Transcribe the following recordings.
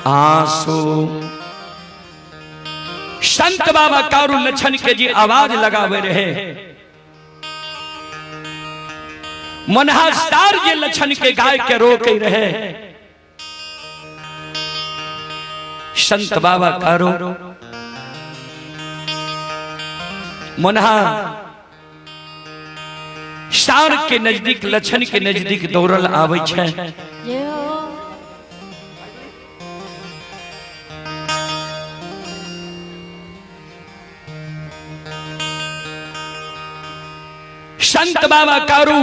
आंसू। संत बाबा कारू लछन के जी आवाज लगावे रहे, मनहा सार जे लछन के गाय के रोके रहे। संत बाबा कारू मनहा सार के नजदीक लछन के नजदीक दौड़ल आवे छै। संत बाबा कारू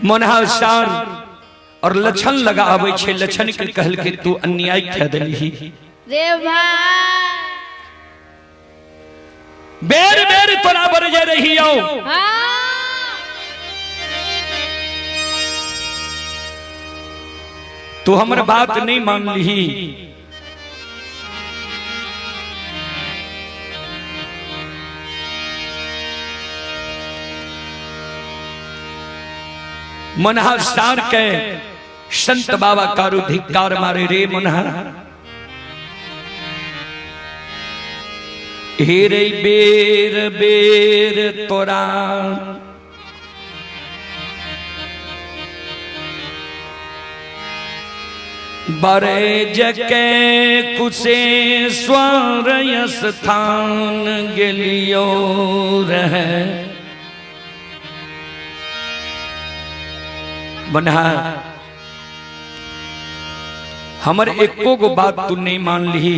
मनहा सार और लछन लगा आवे छे, लछन के कहल के तू अन्याय कह देली। रे भाई बेर बेर तोरा बरजे रही हो। तू हमर बात नहीं मान ली। मनहा सार के संत बाबा कारू धिक्कार मारे, रे मनहा हे रे बेर बेर तोरा बरेज के कुशेश्वर स्थान गेलियो रहे। बनहा हमर एको गो बात तू नहीं मान ली।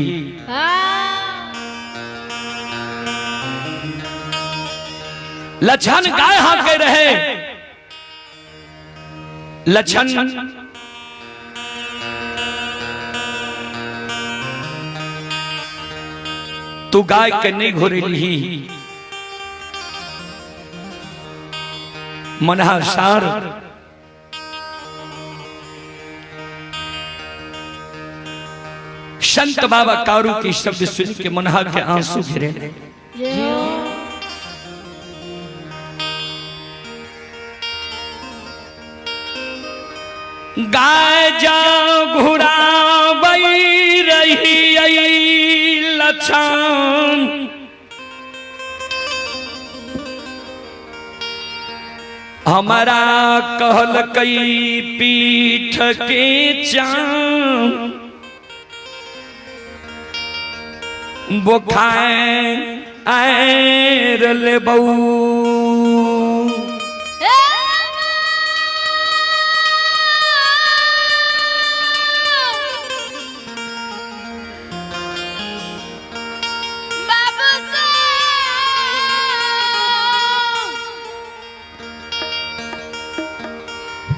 लछन गाय हाँके रहे, लछन तू गाय के नहीं घोरेली। मनहा सार संत बाबा कारू के शब्द सुन के मनहा के आंसू घिरे। गाय जा घुराबई रही लछन हमारा कहल कई पीठ के चाम बोखाए आयर लेबऊ।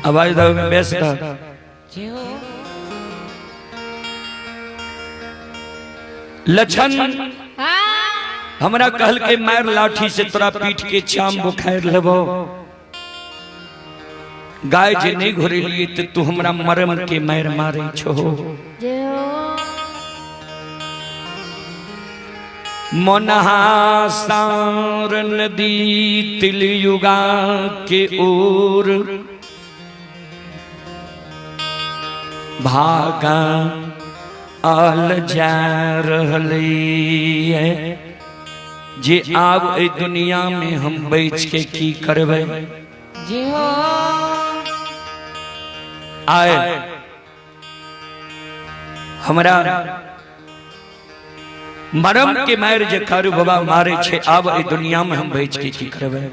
आवाज दो में बेस था। लछन हमरा कहल के मार लाठी से तोरा पीठ के चाम बुखार लेबो, गाय जे नहीं घोरेलिए तो तू हमरा मरम के मार मारे छो। मनहा सार नदी तिलयुगा के ओर भागा आल जा रहलै जे आब एहि दुनिया में हम बच के की करबै। आए हमरा मरम के मार जे कारू बाबा मारे छे, आब एहि दुनिया में हम बच के की करबै।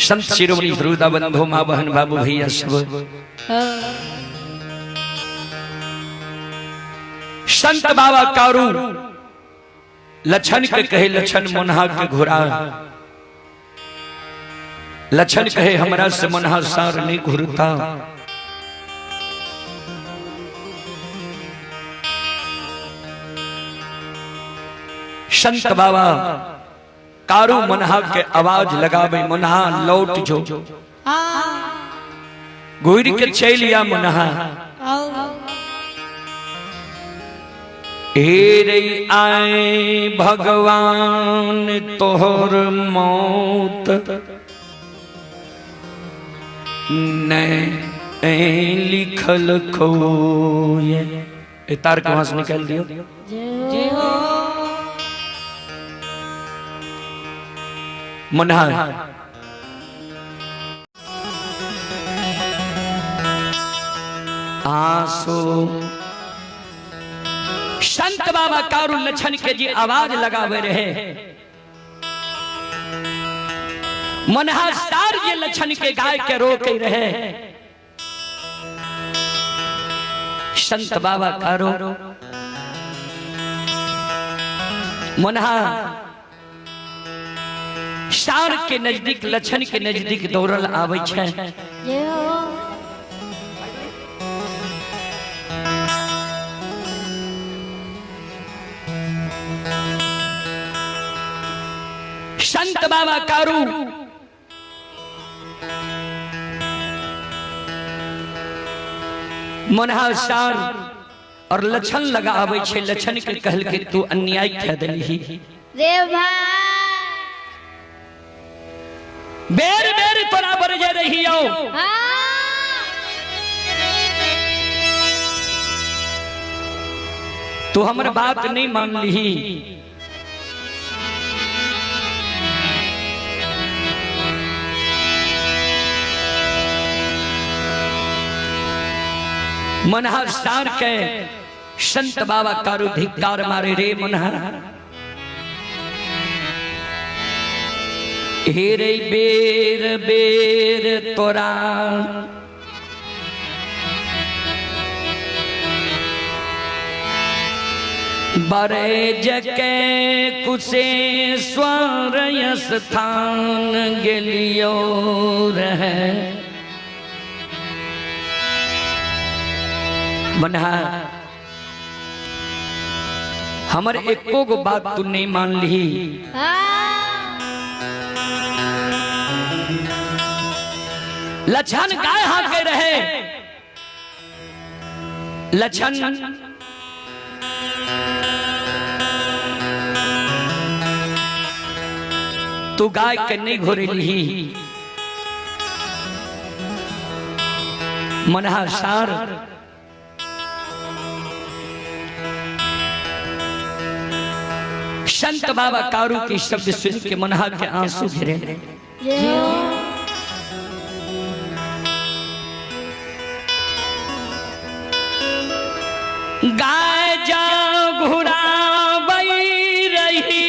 संत शिरोमणि श्रोता बंधु माँ बहन बाबू भैया सब संत बाबा कारू लछन के कहे लछन मनहा के घोड़ा, लछन कहे हमरा से मनहा सार नहीं घुरता। संत बाबा कारू मनहा के आवाज लगावे, मनहा लौट जो घूर के चलिया मनहा। हे रे आए भगवान तोहर मौत नहीं लिखल खोए। ए तार के वहां से निकाल दियो। मुन्हा आंसू संत बाबा कारू लछन के जी आवाज लगावे रहे। मनहा सार जे लछन के गाय के रोके रहे। संत बाबा कारो मनहा सार के नजदीक लछन के नजदीक दौड़ल आवे छै। संत बाबा कारू मनहा सार और लछन लगा आवे छै। लछन के कहल के तू अन्याय कह देलही। रे भाई बेर बेर तोरा बरजे रहियो। तू हमर बात नहीं मान ली। मनहर सार के संत बाबा कारू धिक्कार मारे रे मनहर। हे रे बेर बेर तोरा बरेज के कुशेश्वर स्थान गेलियो रहे। मनहा हमर एको गो बात तू नहीं मान ली। लछन गाय हाँके रहे। लछन तू गाय के नहीं घोरेली। मनहा सार संत बाबा कारू के शब्द सुन के मनहा के आंसू घिरे। गाय जा घुराबई रही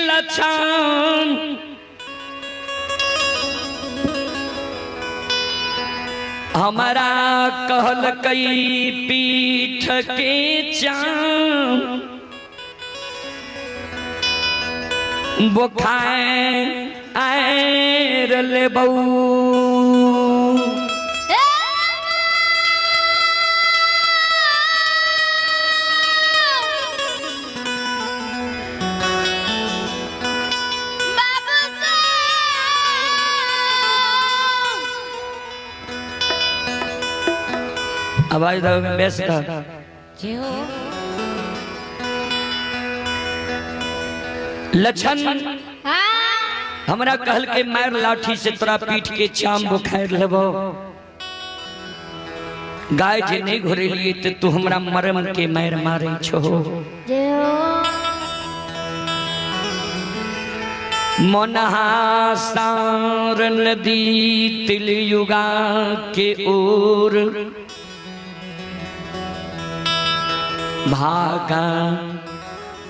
लछन हमारा कहल कई पीठ के चाम बोखाए आएर लेबऊ। आवाज दो बेस था। लछन हमरा कहल के मार लाठी से तोरा पीठ के चाम बुखार लेबो। गाय जे नहीं घोरेलिए तो तू हमरा मरम के मार मारे छो। मनहा सार नदी तिलयुगा के ओर भागा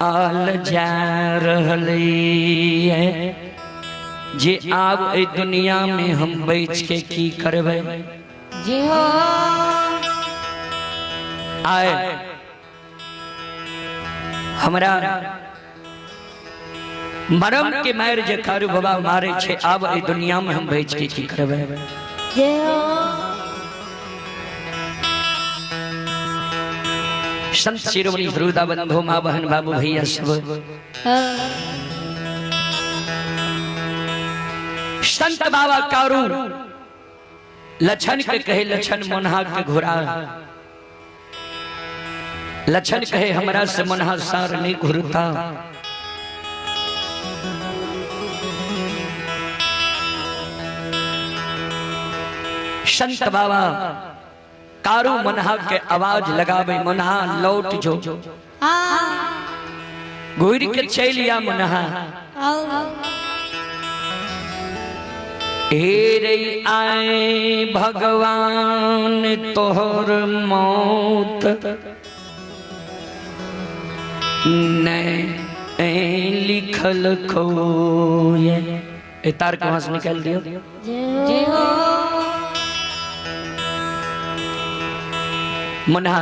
आल जा रहलै जे आब एहि दुनिया में हम बच के की करबै। आए हमरा मरम के मार जे कारू बाबा मारे छे आब एहि दुनिया में हम बच के की करबै। संत शिरोमणि श्रोता बंधु माँ बहन बाबू भैया सब संत बाबा कारू लछन के कहे लछन मोनहा के घोड़ा। लछन कहे हमरा से मनहा सार नहीं घुरता। संत बाबा कारू मनहा के आवाज लगावे, मनहा लौट जो, घूर के चलिया मनहा। हे रे आए भगवान तोहर मौत नहीं लिखल खोए। ए तार के वहां से निकाल दियो। जय हो। मनहा